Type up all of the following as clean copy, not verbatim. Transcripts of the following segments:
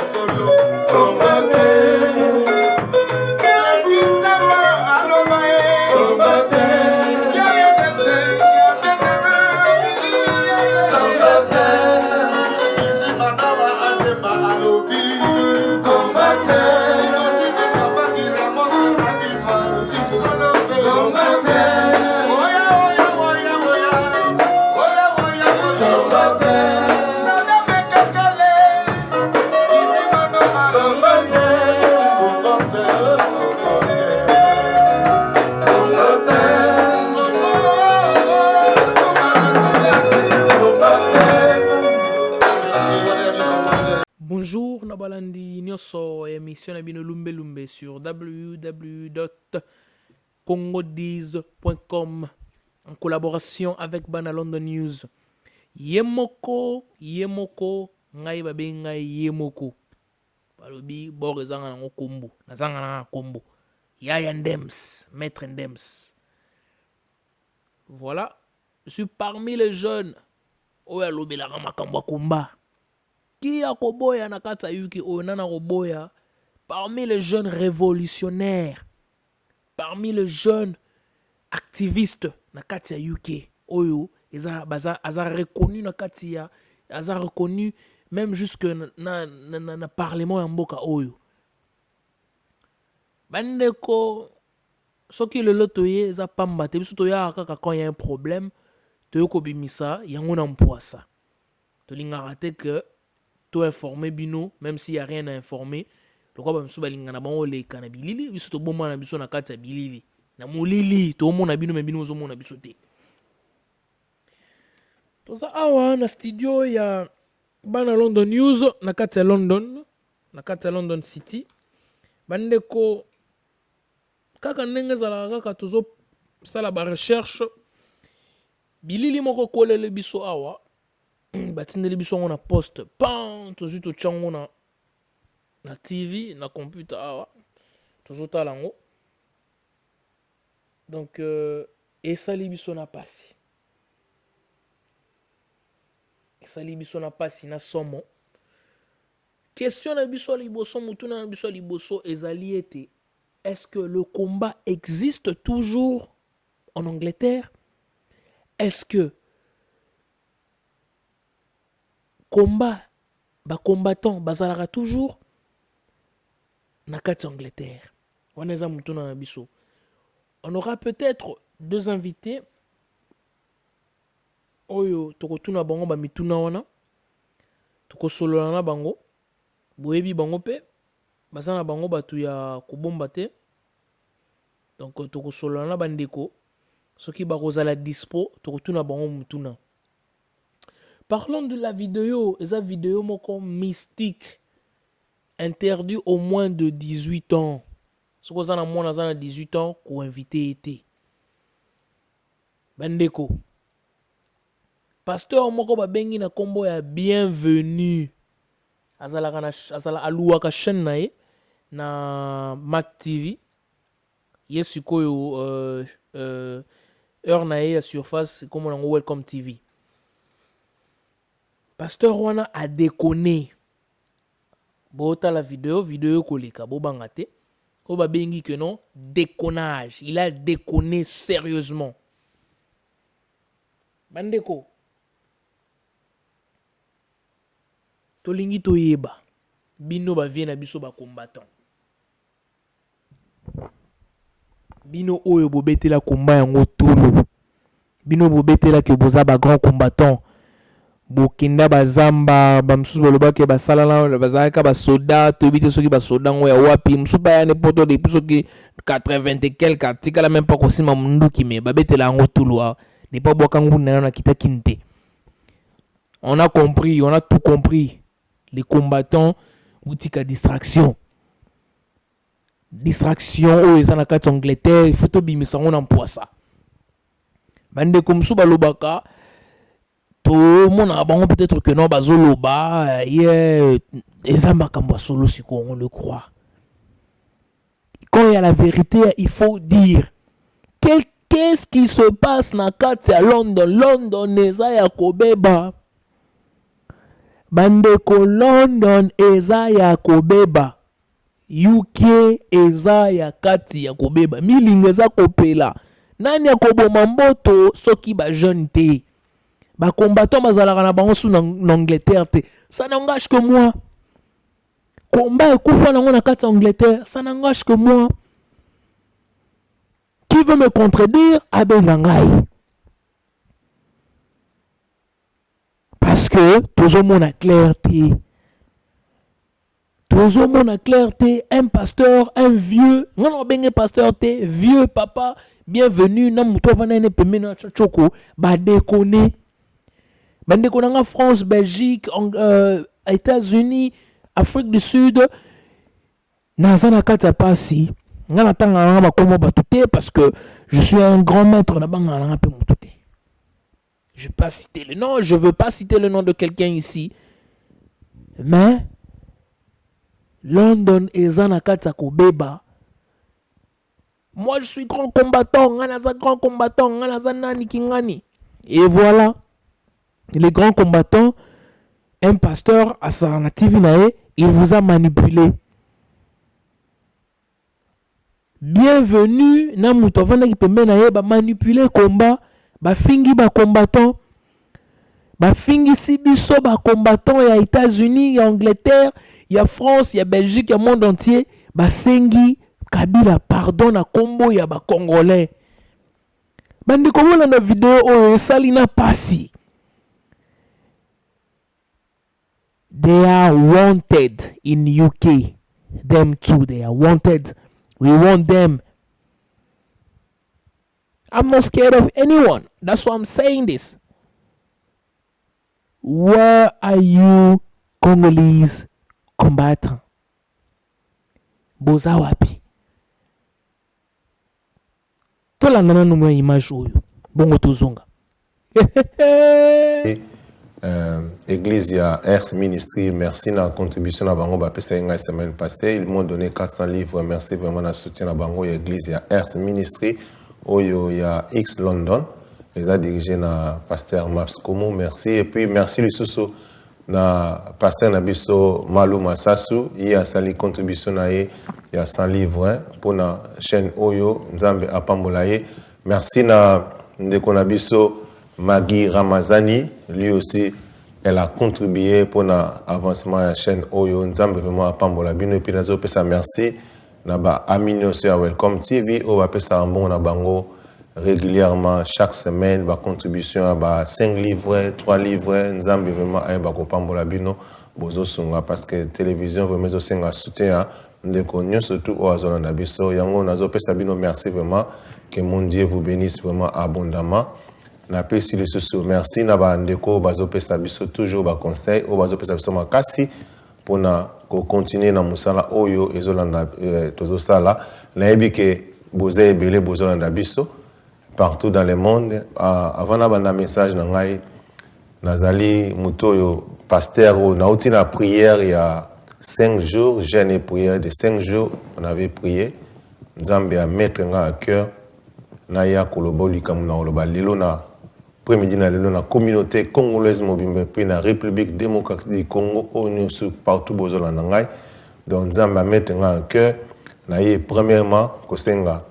solo. Lady Samba aloba ye. Yaya Pepse, abetaka bilili ye. Isi Manaba azemba alobi. Imagine Kabaki Ramos Abifa Fistolope. Oya oya oya oya. Oya oya oya. Sadame Kakale. Isi Manaba. Kongo te, Kongo te. Kongo te. Kongo, Kongo te. Merci Valérie Kongo te. Bonjour na balandi nyonso ya émission na bino Lumbe Lumbe sur www.congodiz.com en collaboration avec Bana London News. Ye moko, ye moko, ngai babengi ngai ye moko. Balobi bor ezanga nango kombo, nazanga na kombo. Yaya Ndems, Maître Ndems. Voilà, je suis parmi les jeunes oyo alobelaka makambo ya komba. Ki akoboya na kati ya UK oyo nana koboya parmi les jeunes révolutionnaires, parmi les jeunes activistes na kati ya UK oyo eza baza aza reconnu na kati ya aza reconnu même jusque na parlement ya mboka oyo. Bandeko, soki lelo toye eza pamba te, biso toyaka kaka quand il y a un problème, toye kobimisa yango na mpwasa. Tolingaka te que to informer bino même s'il y a rien à informer. Lokwa ba misusu balinga na bango leka na bilili, biso tobomba na biso na kati ya bilili. Na molili tomona bino, mais bino ozomona biso te. Toza awa na studio ya Bana London News na kati ya London, na kati ya London City. Bandeko, kaka ndenge ezalaka kaka tozosala ba recherche, bilili moko kolele biso awa, batindeli biso yango na poste, pan tozwi totya yango na TV, na computer awa, tozotala yango. Donc esali biso na pasi. Esali biso na pasi na somo. Question na biso ya liboso, motuna na biso ya liboso ezali ete est-ce que le combat existe toujours en Angleterre? Est-ce que combat ba combattant bazalaka toujours na kati ya Angleterre? Wana eza motuna na biso. On aura peut-être deux invités oyo tokotuna bango ba mituna wana, tokosolola na bango, boyebi bango mpe baza na bango bato ya kobomba te. Donc tokosolola na bandeko soki bakozala dispo, tokotuna bango motuna. Parlons de la vidéo, eza vidéo moko mystique, interdit au moins de 18 ans. Soki oza na mwana aza na 18 ans, koinvite ye te. Bandeko, pasteur moko babengi na kombo ya Bienvenue, azalaka na azala aluwaka chaîne na ye na Mac TV. Ye sikoyo heure na ye ya surface kombo nango Welcome TV. Pasteur wana a déconné. Botala vidéo, vidéo ekoleka, bobanga te. Oyo babengi que non déconnage, il a déconné sérieusement. Bandeko, tolingi toyeba bino ba vie na biso ba combattant, bino oyo bobetela komba yango tolo, bino bobetelaki boza ba grand combattant, bokenda bazamba, bamosusu balobaki basalana bazalaka basoda, toyebi te soki basoda yango ya wapi, mosusu baya ne poto depuis soki 80 et quelque, atikala même pas kosima munduki, me babetela yango tolo awa depuis abwaka ngunda nano akitaki nte. On a compris, on a tout compris. Les combattants, botika distraction. Distraction oyo eza na kati ya Angleterre, il faut tobimisa yango na mpwasa. Bandeko mosusu balobaka, tomonaka bango peut-être que non bazoloba ye eza makambo ya solo. Sikoyo on le croit. Quand il y a la vérité, il faut dire. Qu'est-ce qui se passe na kati ya London? London eza ya kobeba. Bandeko London eza ya kobeba. UK eza ya kati ya kobeba. Milinga eza kopela. Nani akoboma mboto soki ba jeune te? Ba combattants bazalaka na bango su na Angleterre te. Ça n'engage que moi. Combat ekufa nango na kati ya Angleterre, ça n'engage que moi. Qui veut me contredire abenga ngai. Parce que tozomona clair te. Tozomona clair te, un pasteur, un vieux, nga na obenge pasteur te, vieux papa, bienvenue na moto avanda ene pembeni na choko, ba déconner. Bandeko na nga France, Belgique, États-Unis, Afrique du Sud, naza na kati ya pasi, nga natangaka nga bakombo bato te parce que je suis un grand maître, nabangaka nanga mpe moto te. Je pas citer le nom, je veux pas citer le nom de quelqu'un ici. Mais London eza na kati ya kobeba. Moi je suis grand combattant, nga naza grand combattant, nga naza nani kingani. Et voilà, les grands combattants, un pasteur asala na TV na ye, il vous a manipulé. Bienvenue na moto avandaki pembeni na ye, bamanipuler combat, bafingi bacombattant, bafingisi biso bacombattant ya États-Unis, ya Angleterre, ya France, ya Belgique, ya monde entier, basengi Kabila pardon na kombo ya bacongolais. Bandeko, bolanda video oyo esali na pasi. They are wanted in UK. Them too, they are wanted. We want them. I'm not scared of anyone. That's why I'm saying this. Where are you, Congolese combattants? Boza wapi? Tolanda nanu mwa image oyo, bongo tozonga. Église ya Earth Ministry, merci na contribution na bango bapesaki ngai semaine passée. Ils m'ont donné 400 livres. Merci vraiment na soutien na bango ya église ya Earth Ministry oyo ya X London, eza dirigé na pasteur Maps Komo. Merci. Et puis merci lisusu na pasteur na biso Malu Masasu, ye asali contribution na ye ya 100 livres mpona chaîne oyo. Nzambe apambola ye. Merci na ndeko na biso Maggie Ramazani, lui aussi elle a contribué pour l'avancement ya chaîne oyo. Nzambe vraiment apambola bino. Et puis nazopesa merci na ba amis nyonso ya Welcome TV oyo bapesaka mbongo na bango régulièrement chaque semaine, ba contribution ya ba 5 livres, 3 livres. Nzambe vraiment ayeba kopambola bino, bozosunga, parce que télévision vraiment ezosenga soutien ya ndeko nyonso tu oyo azolanda biso. Yango nazopesa bino merci vraiment. Que mon Dieu vous bénisse vraiment abondamment. Napesi lisusu merci na bandeko oyo bazopesa biso toujours baconseil, oyo bazopesa biso makasi mpona kocontinuer na mosala oyo ezolanda tozosala. Nayebi ke boza ebele bozolanda biso partout dans le monde. Avant nabanda message na ngai, nazali moto oyo pasteur oyo nauti na prière ya 5 jours, jeûne et prière de 5 jours. On avait prié, Nzambe amettre nga à cœur naya koloba likambo na koloba lelo na après-midi na lelo na communauté congolaise mobimba, mpe na République démocratique du Congo oyo nyonso partout bozolanda ngai. Donc Nzambe amettre nga à cœur na ye premièrement kosenga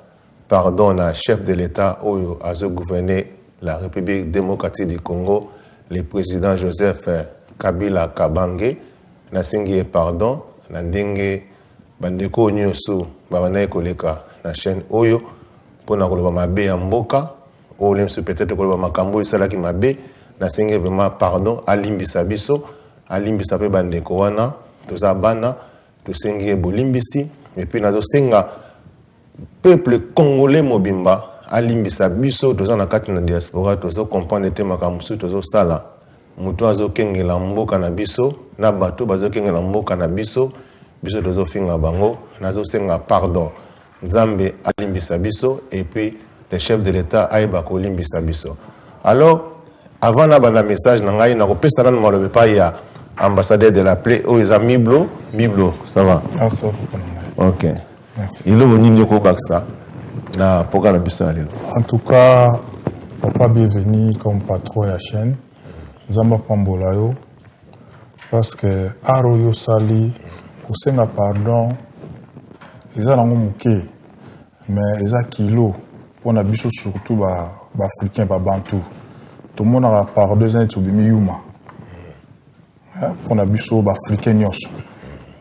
pardon na chef de l'État oyo azogouverner la République démocratique du Congo, le président Joseph Kabila Kabange. Nasengi ye pardon na ndenge bandeko oyo nyonso babandaki koleka na chaîne oyo mpona koloba mabe ya mboka oyo, mosusu peut-être koloba makambo oyo esalaki mabe. Nasengi vraiment pardon, alimbisa biso, alimbisa mpe bandeko wana. Toza bana, tosengi ye bolimbisi. Et puis nazosenga peuple congolais mobimba alimbisa biso. Toza na kati na diaspora, tozocomprendre te makambo mosusu tozosala. Moto azokengela mboka na biso na bato bazokengela mboka na biso, biso tozofinga bango. Nazosenga pardon, Nzambe alimbisa biso, et puis le chef de l'État ayeba kolimbisa biso. Alors, avant nabanda message na ngai, nakopesa nanu maloba epai ya ambassadeur de la paix oyo eza Miblo. Miblo, ça va? Ah, ça va, papa na ngai. Ok. Merci. Eloko nini okokakisa na mpoka na biso ya lelo? En tout cas, papa, bienvenue comme patron ya chaîne. Nzambe apambola yo. Parce que art oyo osali, kosenga pardon eza nango moke, mais eza kilo mpona biso, surtout baafricain, babantu. Tomonaka pardon eza neti obimi yuma mpona biso baafricain nyonso.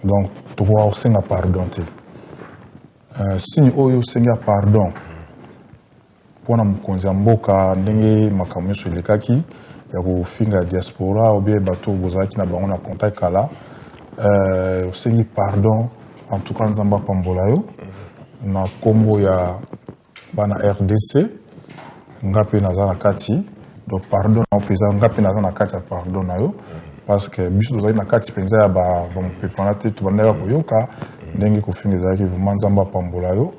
Donc tokoka kosenga pardon te. Signe oyo osengi ya pardon mpona mokonzi ya mboka, ndenge makambo nyonso elekaki ya kofinga diaspora ou bien bato bozalaki na bango na contact kala, osengi pardon. En tout cas, Nzambe apambola yo na nkombo ya bana RDC. Nga mpe naza na kati. Donc pardon na yo mpenza, nga mpe naza na kati ya pardon na yo, parce que biso tozali na kati mpenza ya bamopepe wana te. Tobandaka koyoka ndenge kofinga ezalaki. Vraiment, Nzambe apambola yo.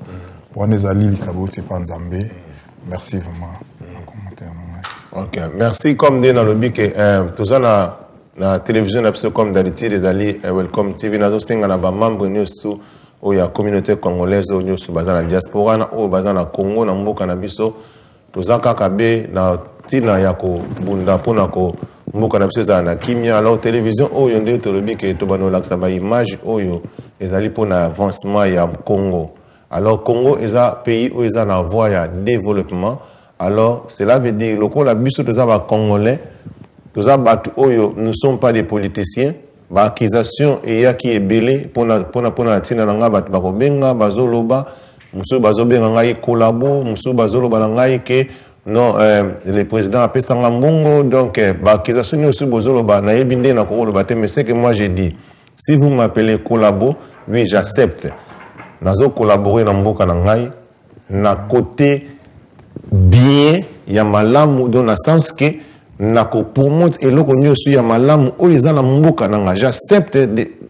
Wana ezali likabo oyo te epa Nzambe. Merci vraiment na commentaire na ngai. Ok, merci. Comme nde nalobi ke toza na télévision na biso, comme d'habitude ezali Welcome TV. Nazosenga na bamembre nyonso oyo ya communauté congolaise, oyo nyonso baza na diaspora na oyo baza na Congo, na mboka na biso, toza kaka be na ntina ya kobunda mpona ko mboka na biso ezala na kimia. Alors télévision oyo nde tolobi ke tobanda kolakisa baimage oyo ezali mpona avancement ya Congo. Alors Congo eza pays oyo eza na voie ya développement. Alors cela veut dire, lokola biso toza bacongolais, toza bato oyo, nous sommes pas des politiciens. Baaccusation eyaki ebele mpona na ntina na ngai. Bato bakobenga, bazoloba, mosusu bazobenga ngai collabo, mosusu bazoloba na ngai ke non, le président apesanga mbongo. Donc baaccusation nyonso bozoloba, nayebi nde nakokoloba te. Mais ce que moi j'ai dit, si vous m'appelez collabo, oui, j'accepte. Nazocollaborer na mboka na ngai na côté bien ya malamu, donc na sens ke nakopromote eloko nyonso ya malamu oyo eza na mboka na ngai. J'accepte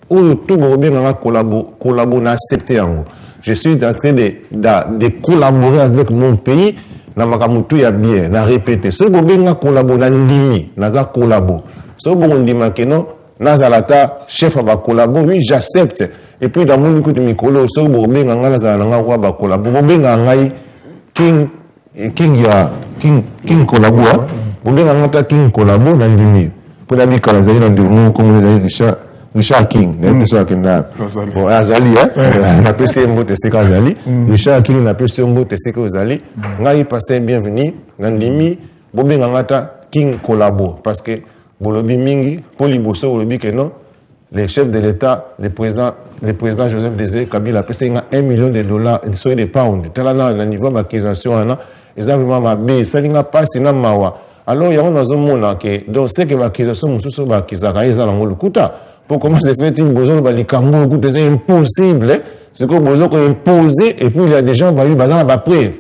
oyo tout bokobenganga collabo, collabo, na accepte yango. Je suis en train de collaborer avec mon pays na makambo tu ya bien. Na répété, soki bobenga collabo, na ndimi, naza collabo. Soki bokondima keno nazala ata chef ya bacollabo, oui, j'accepte. Et puis namoni kutu mikolo, soki bokobenga ngai, nazala na ngai kwa bacollabo, bobengaka ngai king, king ya king, king collabo. Bobenga ngai ata king collabo, na ndimi, mpo na bikala ezali na ndeko moko, kombo ezali Richard King. Nayebi so akenda. Bon, azali, napesi ye mbote esika azali. Richard King, napesi yo mbote esika ozali. Ngai pasteur Bienvenu, na ndimi bobenga ngai ata king collabo, parce que bolobi mingi. Mpo liboso bolobi ke non, le chef de l'État, le président Joseph Désiré Kabila apesaki nga 1 million de dollars, soki de pound. Tala na niveau ya baaccusation wana, eza vraiment mabe, esali nga mpasi na mawa. Alors yango nazomona ke donc ce que baaccusation mosusu oyo baakizaka ye eza nango lokuta. Po comment se fait-il bozoloba likambo lokuta? Eza impossible. Sikoyo bozo koimpose, et puis il y a des gens bayi baza na bapreuve.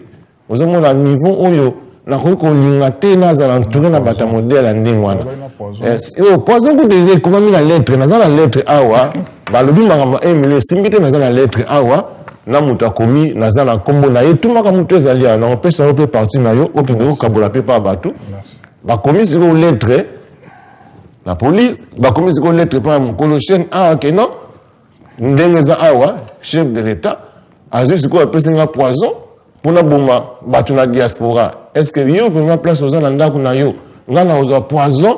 Ozomona niveau oyo nakoki kolinga te nazala entouré na bato ya modèle ya ndenge wana. Oyo poison kutu eza ekomami na lettre. Naza na lettre awa, balobi makambo 1 million esimbi te. Naza na lettre awa na moto akomi, naza na nkombo na ye, tumaka moto ezali awa. Nakopesa yo mpe parti na yo, okende kokabola mpe pa bato. Bakomi sikoyo lettre na police, bakomi sikoyo lettre mpa ya mokolo chaîne awa ke non, ndenge eza awa, chef de l'État azwi sikoyo, apesi nga poison mpona boma bato na diaspora. Est ce que yo vraiment, place oza na ndako na yo, nga na kozwa poison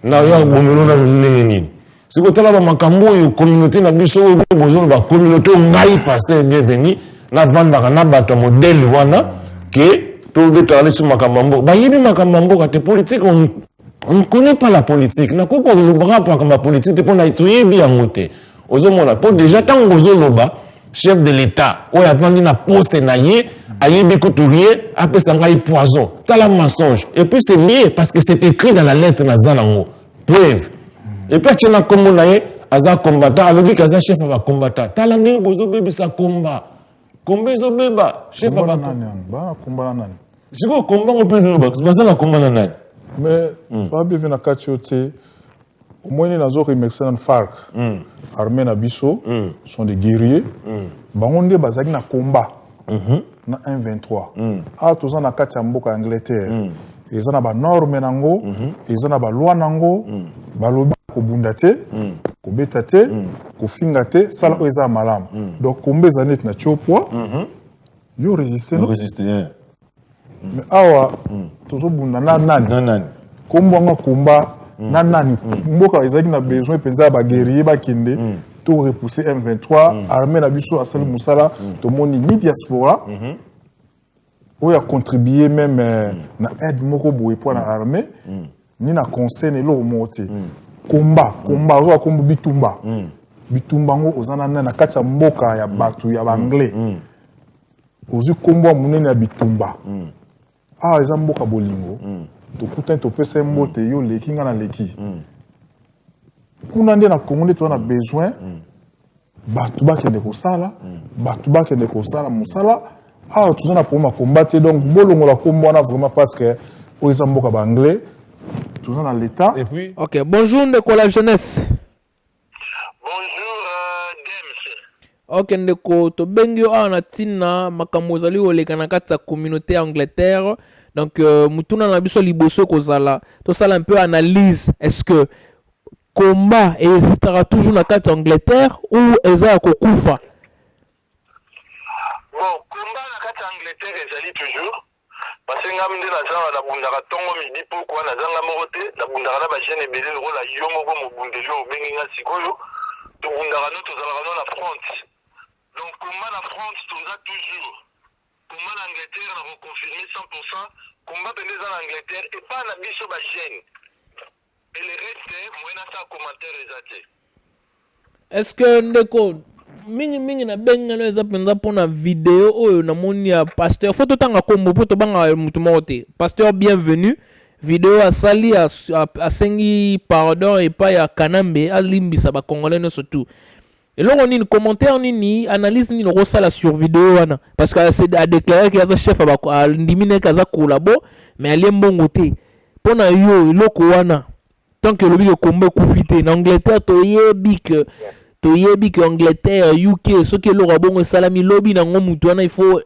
na yo abomelo na ndenge nini? Sikoyo tala bamakambo oyo communauté na biso oyo bozoloba, communauté oyo ngai pasteur Bienvenu navandaka na bato ya modèle wana, ke tobetaka liso makambo ya mboka. Bayebi makambo ya mboka te. Politique, on ne connaît pas la politique. Nakoki kolobaka makambo ya politique te, mpona toyebi yango te. Ozomona, mpo déjà ntango ozoloba chef de l'État oyo avandi na poste na ye, ayebi kutu rien, apesa ngai poison, tala mensonge. Et puis c'est lié, parce que c'est écrit dans la lettre, naza nango preuve. Et puis atie na nkombo na ye, aza combattant, alobi ke aza chef ya bacombattant. Tala ndenge bozobebisa komba, komba ezobeba, chef ya komba na nani? Sikoyo komba ngo mpe baza na komba na nani? Mais babivi na kati yo te. Omoni, nazo remercier nanu FARC, armée na biso, sont des guerriers. Bango nde bazalaki na combat na 123. Awa toza na kati ya mboka ya Angleterre, eza na banorme nango, eza na baloi nango. Balobi kobunda te, kobeta te, kofinga te, sala oyo eza ya malamu. Donc komba eza neti na tio poids yo résiste, no? Mais awa tozobunda na nani? Kombo yango komba. Na nani? Mboka ezalaki na besoin mpenza ya baguerrier bakende to repousser M23. Armée na biso asali mosala. Tomoni ni diaspora oyo acontribue même na aide moko boye mpo na armée, ni na conseil na eloko moko te. Komba, komba ozoka kombo bitumba, bitumba yango oza na nani na kati ya mboka ya bato ya baanglais? Ozwi nkombo ya monene ya bitumba. Awa eza mboka bolingo, tokutani, topesa ye mbote, yo leki, nga na leki. Kuna nde na Congo nde toza na besoin bato bakende kosala, bato bakende kosala mosala. Awa toza na problème ya combat te. Donc bolongola nkombo wana vraiment, parce que oyo eza mboka baanglais, toza na l'état. Et puis Ok, bonjour ndeko la jeunesse. Bonjour Dems. Ok ndeko, tobengi yo awa na ntina makambo ezali koleka na kati ya communauté ya Angleterre. Donc mutuna na biso liboso ekozala tosala un peu analyse: est ce que combat existera toujours na kati ya Angleterre ou eza ya kokufa? Bon, combat na kati ya Angleterre ezali toujours, parce que ngai nde naza awa, nabundaka ntongo, midi, pokwa. Nazanga moko te, nabundaka na bajeune ebele lokola yo moko mobundeli oyo obengi nga sikoyo. Tobundaka no, tozalaka no na front. Donc combat na front toza toujours. Combat na Angleterre, na koconfirme 100, combat mpenza eza na Angleterre epai na biso bajeune. Et le reste, moyen nasala commentaire eza te. Est ce que ndeko, mingimingi nabengano eza mpenza mpona video oyo namoni ya pasteur, faut totanga nkombo mpo tobanga motu moko te, pasteur Bienvenu, video asali, asengi pardon epai ya Kanambe, alimbisa bacongolais nyonso tu. Eloko nini, commentaire nini, analyse nini okosala sur video wana? Parce que adéclaré ke aza chef, andimi neke aza collabo, mais alie mbongo te. Mpo na yo, eloko wana, tant que olobi ke kombo ekufi te na Angleterre, toyebi ke Angleterre, UK, soki eloko ya bongo esalami, lobi nango mutu wana il faut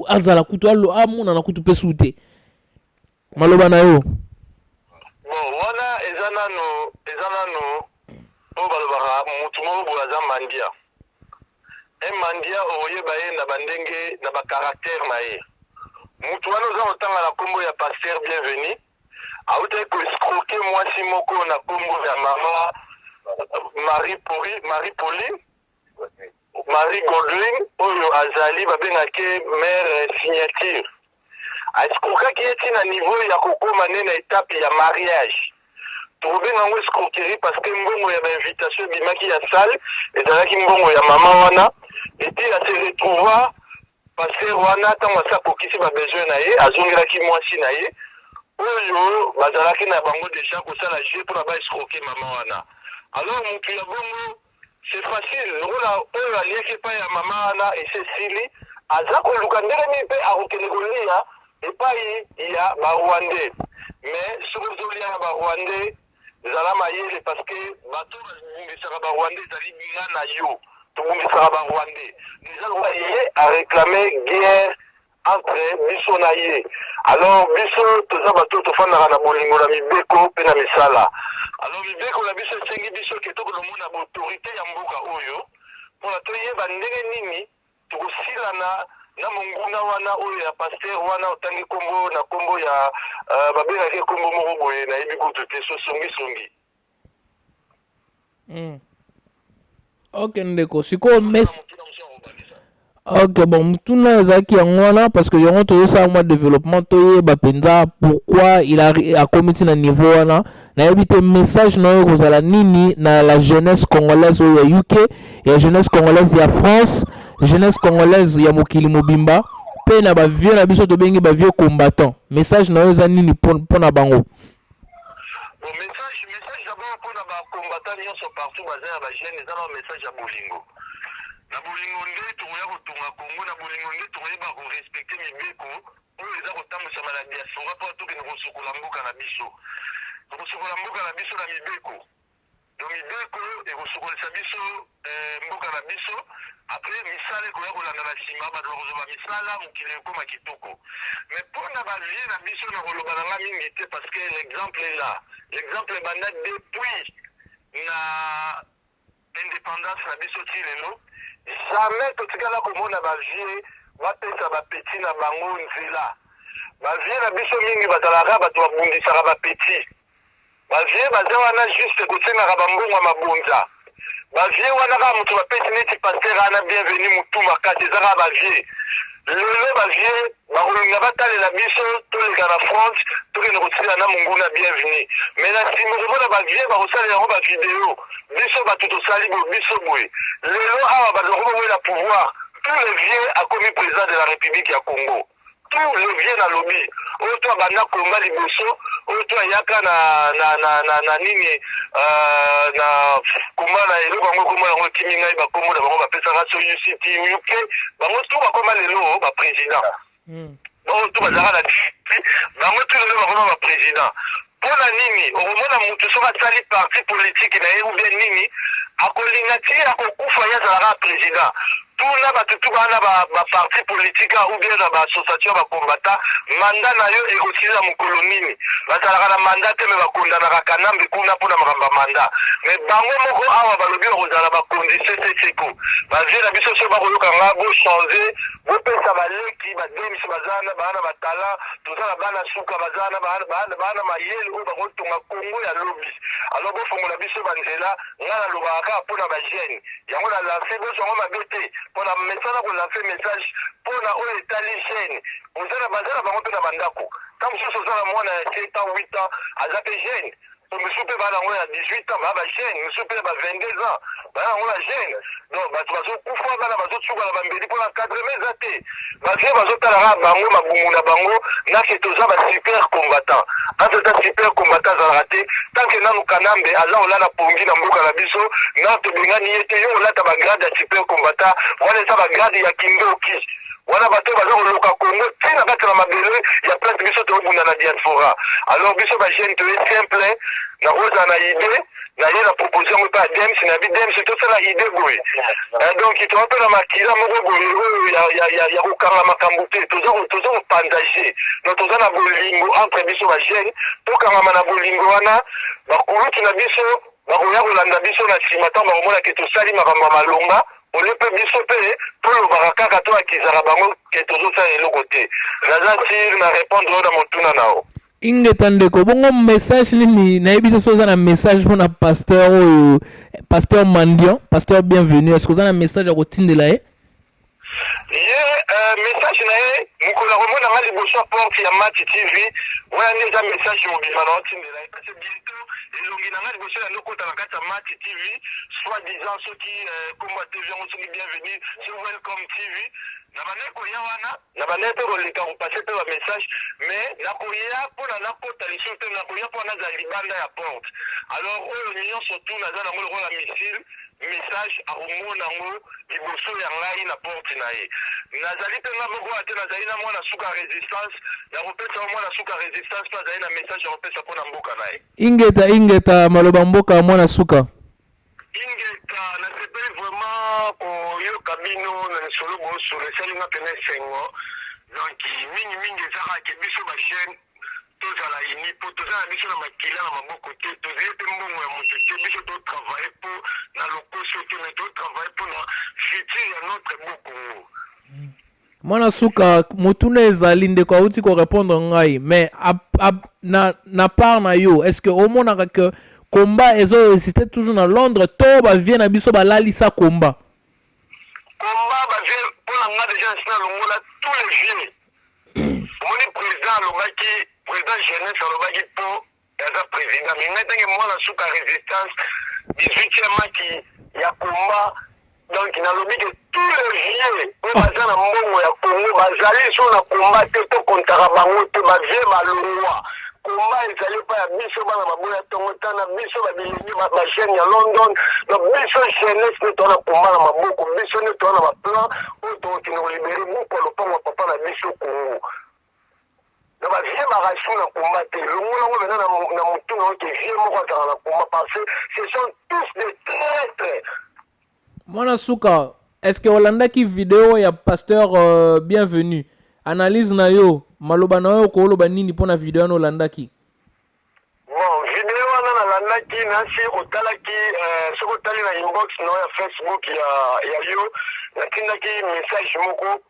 azala kutu amonana kutu mpe su te. Maloba na yo? Bon, wana eza nanu oyo balobaka mutu moko boye aza mandia. Un mandia, okoyeba ye na bandenge na bacaractère na ye. Mutu wana oza kotanga na nkombo ya pasteur Bienvenu, autaki koescroquer mwasi moko na nkombo ya mama Marie Pori, Marie Pauline, Marie Godwin, oyo azali babengaki mère signature. Aescroquaki ye ntina niveau ya kokóma nde na étape ya mariage. Tokobenga yango escroquerie, parce que mbongo ya bainvitation ebimaki ya salle ezalaki mbongo ya mama wana. Et puis ase retrouva pasteur wana, ntango asi akokisi babesoin na ye, azongelaki mwasi na ye oyo bazalaki na bango déjà kosala jeu mpona baescroquer mama wana. Alors motu ya bongo, c'est facile, lokola oyo aliaki epai ya mama wana esi esili, aza koluka ndenge nini mpe akokende kolia epai ya barwandais. Mais soki ozolia na barwandais, zala mayele, parce que bato babungisaka barwandais ezali nga na yo. Tobungisaka barwandais déjà, lokola ye aréclame guerre entre biso na ye. Alors biso toza bato tofandaka na bolingo, na mibeko mpe na misala. Alors mibeko na biso esengi biso ke tokolomona baautorité ya mboka oyo mpona toyeba ndenge nini tokosilana na monguna wana oyo ya pasteur wana otangi nkombo na nkombo ya babengaki nkombo moko boye, nayebi kutu te, so songisongi. Ok ndeko, sikoyo mes ok, bon, mutuna ezalaki yango wana, parce que yango tozosala mwa développement, toyeba mpenza pourquoi il akomi ti na niveau wana. Nayebi te message na oyo ekozala nini na la jeunesse congolaise oyo ya UK, ya jeunesse congolaise ya France, jeunesse congolaise ya mokili mobimba, mpe na bavieux na biso tobengi bavieux combattant. Message na oyo eza nini mpo na bango? Bon, message d'abord mpona bacombattant nyonso partout baza ya bajeune, eza na message ya bolingo. Na bolingo nde tokoya kotonga Kongo, na bolingo nde tokoyeba korespecter mibeko oyo eza kotambwisama na diaspora, mpo tokende kosukola mboka na biso. Tokosukola mboka na biso na mibeko. Donc mibeko ekosukolisa biso mboka na biso. Après, misala ekoya kolanda na nsima, bato bakozwa misala, mokili ekóma kitoko. Mais mpona bavieux na biso, na koloba na nga mingi te, parce que l'exemple est là. L'exemple ebanda depuis na indépendance na biso ti lelo, jamais totikala komona bavieux bapesa bapetits na bango nzela. Bavieux na biso mingi bazalaka bato babundisaka bapetits. Ba vieux baza wana juste kosengaka ba mbongo ya mabonza. Ba vieux wana kaka mutu bapesi neti pasteur wana bienvenu mutu makasi eza kaka ba vieux. Lelo ba vieux bakolinga batalela biso toleka na front tokende kosila na monguna bienvenu. Mais na sima okomona ba vieux bakosalela yango ba video biso batu tosali boye biso boye. Lelo awa bato bakomi kowela pouvoir tous les vieux akomi president de la republique ya Congo. Tout le vieux na lobi oyo to abanda combat liboso oyo to ayaka na na na na, na nini euh, na combat na eloko yango kombo yango ekimi ngai bakombo na bango bapesaka so UCT UK bango tout bakoma lelo ba président bango tout bazalaka na bango tout lelo bakoma ba président mpo na nini okomona mutu soki asali parti politique na ye ou bien nini akolinga ti akokufa ye azalaka président. Tuna batu tout baa na ba ba parti politique ou bien na ba association ya ba combattant mandat na yo ekosila mukolo nini? Bazalaka na mandat te mais ba condanaka kanambe kuna pona makambo ya mandat mais bango moko awa balobi bakozala ba konzi sese seko. Ba vieux na biso soki bakoyoka nga bo changer bopesa ba leki ba dems baza wana baa na ba talent toza na bana suka baza wana baa na mayele oyo bakotonga Congo ya lobi alors bofongola biso ba nzela. Nga na lobaka kaka pona ba jeune yango na lance bozwa ngo mabe te pona mesana ko lance message pona oyo etali jeune oza na baza na bango pe na ba ndaku tango mosusu oza na mwana ya 7 ans 8 ans aza pe jeune po misusu pe bana yango ya 18 ans ba ba jeune misusu pe ya ba 22 ans bana yango ba jeune donc bato bazo kufa bana bazo tsuka na ba mbeli pona encadrement eza te. Ba vieux bazo tala kaka bango mabumu na bango na ke toza ba super combattant entre temps super combattant azalaka te tant que nanu kanambe aza kolala pongi na mboka na biso nanu tobengani ye te yo olata ba grade ya super combattant wana eza ba grade ya kindoki wana bato oyo baza koloka Congo ti na kati na mabele ya place biso tobunda na diaspora alors biso ba jeune toye simple nakozala na idee na ye na propose yango epai ya Dems na bi Dems tosala idee boye eh, donc toza mpe na makila moko boye oyo ya, ya, ya, ya kokanga makambo te toza toza kopanza je donc toza na bolingo entre biso ba jeune tokangama na bolingo wana bakulutu na biso bakoya kolanda biso na nsima ntango bakomona ke tosali makambo ya malonga olie mpe biso mpe tolobaka kaka to akizaka bango ke tozosala eloko te. Naza sur na repondre oyo na motuna na yo. Ingeta ndeko, bongo message nini nayebi te soki oza na message mpona pasteur oyo, pasteur mendiant, pasteur bienvenu, est-ce que oza na message ya kotindela ye? Ye message na ye mokolo akomona nga liboso ya porte ya Match TV, wana nde eza message mobimba na otindela ye parce que bientot elongi na nga liboso ya ndokota na kati ya Match TV soit disant soki kombo ya TV yango soki bienvenu soki welcome TV na bandaki koya wana Na bandaki pe koleka ko passer pe ba message mais nakoya pona nakota lisusu te nakoya pona nazala libanda ya porte alors oyo nionso tout naza nango lokola missile message akomona yango liboso ya ngai na porte na ye nazali pe nga moko awa te nazali na mwana suka resistance nakopesa yo mwana suka resistance pe azali na message ya kopesa pona mboka na ye. Ingeta ingeta maloba mboka mwana suka. Ingeta nasepeli vraiment koyoka bino na lisolo bosolo esali nga pena esengo donc mingi mingi eza kaka ke biso ba jeune tozala uni po toza na biso na makila na maboko te tozeli pe mbongo ya mutu te biso to travailler po na lokoso te mais to travailler po na futur ya notre beau Congo. Mwana suka motuna ezali ndeko awuti ko repondre ngai mais a, a, na, na part na yo est ce que omonaka que combat ezo exister toujours na Londres to ba vieux na biso balalisa combat? Combat ba vieux pona nga dejà nasi nalongola tous les vieux omoni president alobaki president jeunesse alobaki po aza president mais ngai tange mwana suka resistance 18e maki ya combat donc nalobi ke tous les vieux oyo baza na mbongo ya Congo bazali so na combat te tokontaka bango te ba vieux balongwa combat ezali epai ya biso bana baboya tongo tana biso ba bilenge ba jeune ya London donc biso jeunesse nde toza na combat na maboko biso nde toza na ba plan oyo tokokende kolibere buku ya lopango ya papa na biso Congo. Na ba vieux ba rassure na combat te longola ngo penza na mutu na yo ke vieux moko azalaka na combat parce que ce sont tous des traitres. Mwana suka, est-ce que olandaki video ya pasteur euh, Bienvenu? Analyse na yo, maloba na yo okoloba nini pona video wana olandaki? Bon, video wana nalandaki nasi otalaki euh, soki otali na inbox na yo ya Facebook ya, ya yo natindaki message moko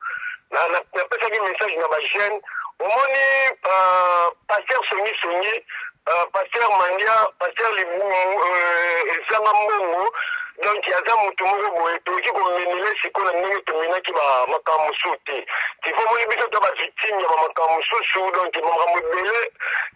napesaki na, na message na ba jeune omoni euh, pasteur songisongi, pasteur Mandia, pasteur Libumu ezanga mbongo. Donc aza motu moko boye tokoki komenele sikoyo na ndenge tomenaki bamakambo mosusu te. Tifo omoni biso to bavictime ya bamakambo mosusu, donc makambo ebele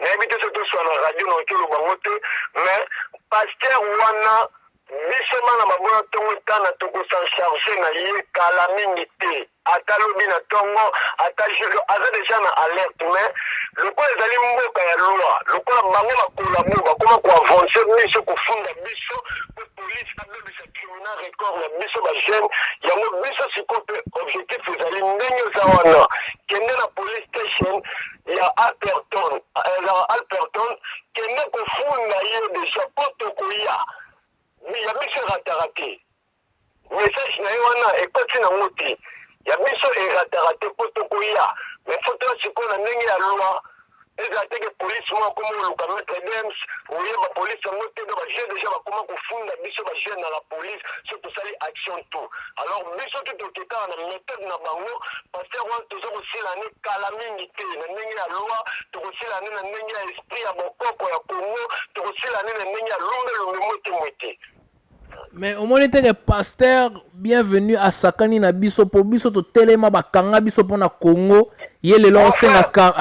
nayebi te. So toswa na radio, nakoki oloba ngo te, mais pasteur wana, biso bana baboya ntongo tana, toko s'en charger na ye kala mingi te. Ata lobi na ntongo, ata aza déjà na alerte. Mais lokola ezali mboka ya loi, lokola bango bakolabo bakoma koavancer biso, kofunda biso po police abebisa criminal record na biso bajeune yango. Biso sikoyo mpe objectif ezali ndenge eza wana: kende na police station ya Alperton, ezaka Alperton, kende kofunda ye déjà po tokoya ya biso erataka te. Message na ye wana ekoti nango te, ya biso erataka te mpo tokoya. Mais faut toya sikoyo na ndenge ya loi. Ezala teke police moko akoma koluka maître Dems, oyeba police yango te. Do bajeune déjà bakoma kofunda biso bajeune na la police so tosali action tout. Alors biso tu tokekaka na méthode na bango. Pasteur wana toza kosila ne kala mingi te na ndenge ya loi, tokosila ne na ndenge ya esprit ya bokoko ya Congo, tokosila ne na ndenge ya lumbelumbe mwete mwete. Mais omoni teke pasteur Bienvenu asakani na biso, mpo biso totelema, bakanga biso mpo na Congo. Ye lelo aosengaka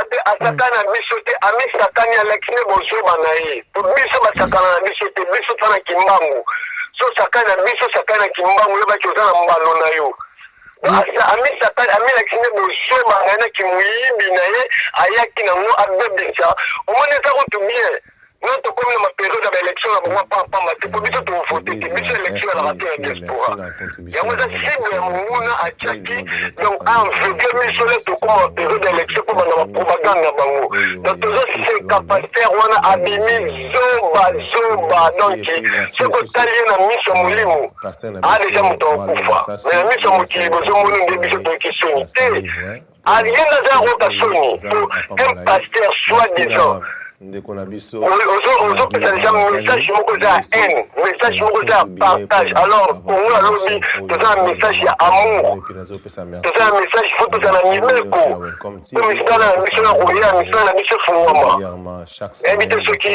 Te, asakani na biso te, amisakani, alakisi nde bozoba na ye, po biso basakana na biso te. Biso toza na Kimbangu. So sakani na biso, sakani na Kimbangu, oyebaki oza na mbano na yo. Amisakani, amilakisi nde bozoba na ye na kimuyibi na ye ayaki nango abebisa. Omoni, eza kutu bien no tokomi na mapériode ya baélection na bango pambapamba te, po biso tovote te. Biso élection ezalaka te na diaspora. Yango eza cible ya monguna atiaki, donc enveugler biso. Le tokóma bapériode ya élection mpo banda bapropagande na bango. Donc tozoseka, pasteur wana abimi zoba zoba. Donc soki otali ye na miso ya molimo, a déjà moto akokufa, mais na miso ya mokili bozomoni nde biso toyoki soni te. Ye nde aza yakoyoka soni po un pasteur soi-disant Ndeko na biso, ozopesa déjà message moko eza ya haine, message moko eza ya partage. Alors Kongo alobi toza na message ya amour, toza na message, faut tozala na mibeko po misala na biso ya koya, misala na biso efungwama. Nayebi te soki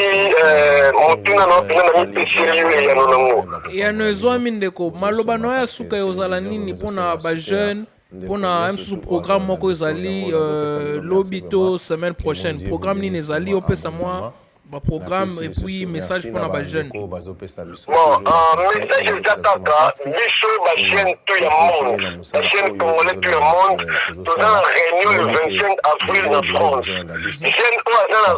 motuna na mpenza na mipeseli yo eyano nango. Eyano ezwami, ndeko. Maloba na yo ya suka ezala nini mpona bajeune, mpona mosusu programme moko ezali lobi to semaine prochaine? Programme nini ezali? Opesa mwa baprogramme et puis message mpona bajeune. Bon, message eza kaka biso bajeune to ya monde, bajeune congolais to ya monde, toza na réunion le 25 avril na France. Jeune oyo aza na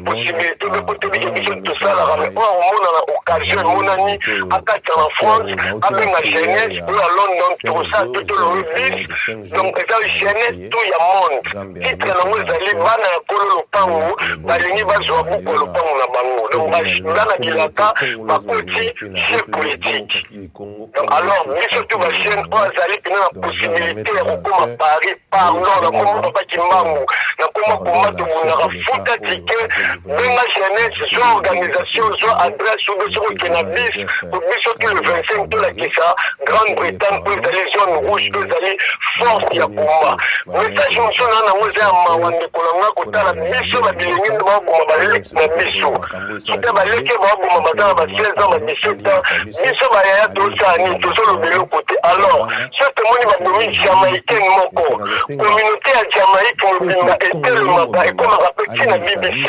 possibilité mpe po tebike biso tosalaka, mais oyo akomona na occasion emonani akatisa na France, abenga jeunesse oyo ya London, tokosala to tolobi bis. Donc eza jeunesse to ya monde. Titre nango ezali "Bana ya kolo lopango balingi bazwa buku ya lopango na bango". Donc bana bilaka bakoti jeu politique. Donc alors biso to bajeune oyo azali mpena na possibilité ya kokóma Paris, pardon, nakoma papa Kimbangu, nakoma koma tobundaka, futa ticket, benga jeunesse, zwa organisation, zwa adresse obe soki okende na bis po biso to le 25 tolakisa Grande Bretagne mpo ezali zone rouge mpo ezali force ya komba. Message mosusu na nango eza ya mawa, ndeko na nga, kotala biso babilenge nde baboma baleki na biso. Soki baleki baboma, baza na ba 16 ans, ba 17 ans, biso bayaya tosala nini? Tozoloba eloko te. Alors so tomoni babomi Jamaïcaine moko, communauté ya Jamaïque mobimba etelemaka, ekomaka mpe ntina BBC.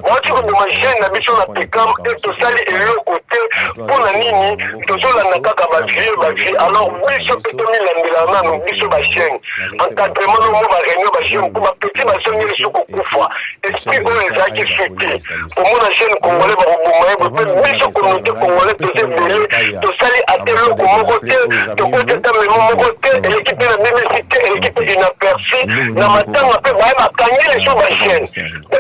Bauti koboma jeune na biso na Peckham e tosali eloko te. Mpo na nini tozolanda kaka bavieux bavieux? Alors biso mpe tomilandela nano, biso bajeune, encadrement nomo baréunion bajeune, mpo bapetits bazongi lisusu kokufa. Esprit oyo ezalaki su te. Omona jeune congolais bakoboma ye boye, mpe biso communauté congolais toza ebele, tosali ata eloko moko te, tokoti ata memo moko te, eleki mpe na BBC te, eleki mpe inaperçu. Na matanga mpe baye bakangi lisusu bajeune.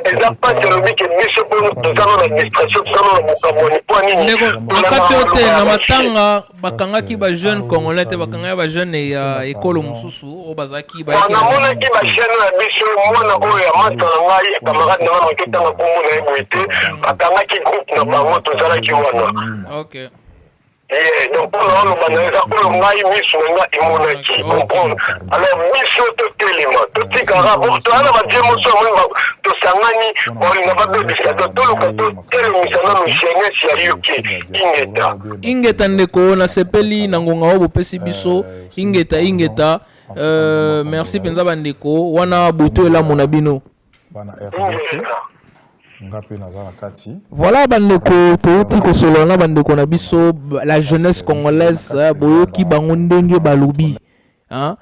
Eza mpasi. Alobi ke biso mpo toza no na distraction, toza no na bokabwani. Mpo nini? Ndeko, nakati yo te. Na matanga bakangaki bajeune congolais te, bakangaki bajeune ya ekolo mosusu oyo bazalaki. Namonaki bajeune na biso, mwana oyo ya masta na ngai, camarade na ngai, moke tanga nkombo na ye boye te, bakangaki groupe na bango, tozalaki wana. Ye donc mpona oloba na eza oyo ngai miso na nga emonaki, comprendre. Alors biso totelema, totikaka toza na badie moso amoni. basangani, balinga babebisa. To toluka totelemisa nanu jeunesse ya UK. Ingeta. Ingeta ndeko, nasepeli na ngonga oyo bopesi biso. Ingeta, ingeta. Merci mpenza bandeko wana, butu elamu na bino. Bana RDC, nga mpe naza na kati. Voilà bandeko, touti kosolola na bandeko na biso, la jeunesse congolaise. Boyoki bango ndenge balobi, hein?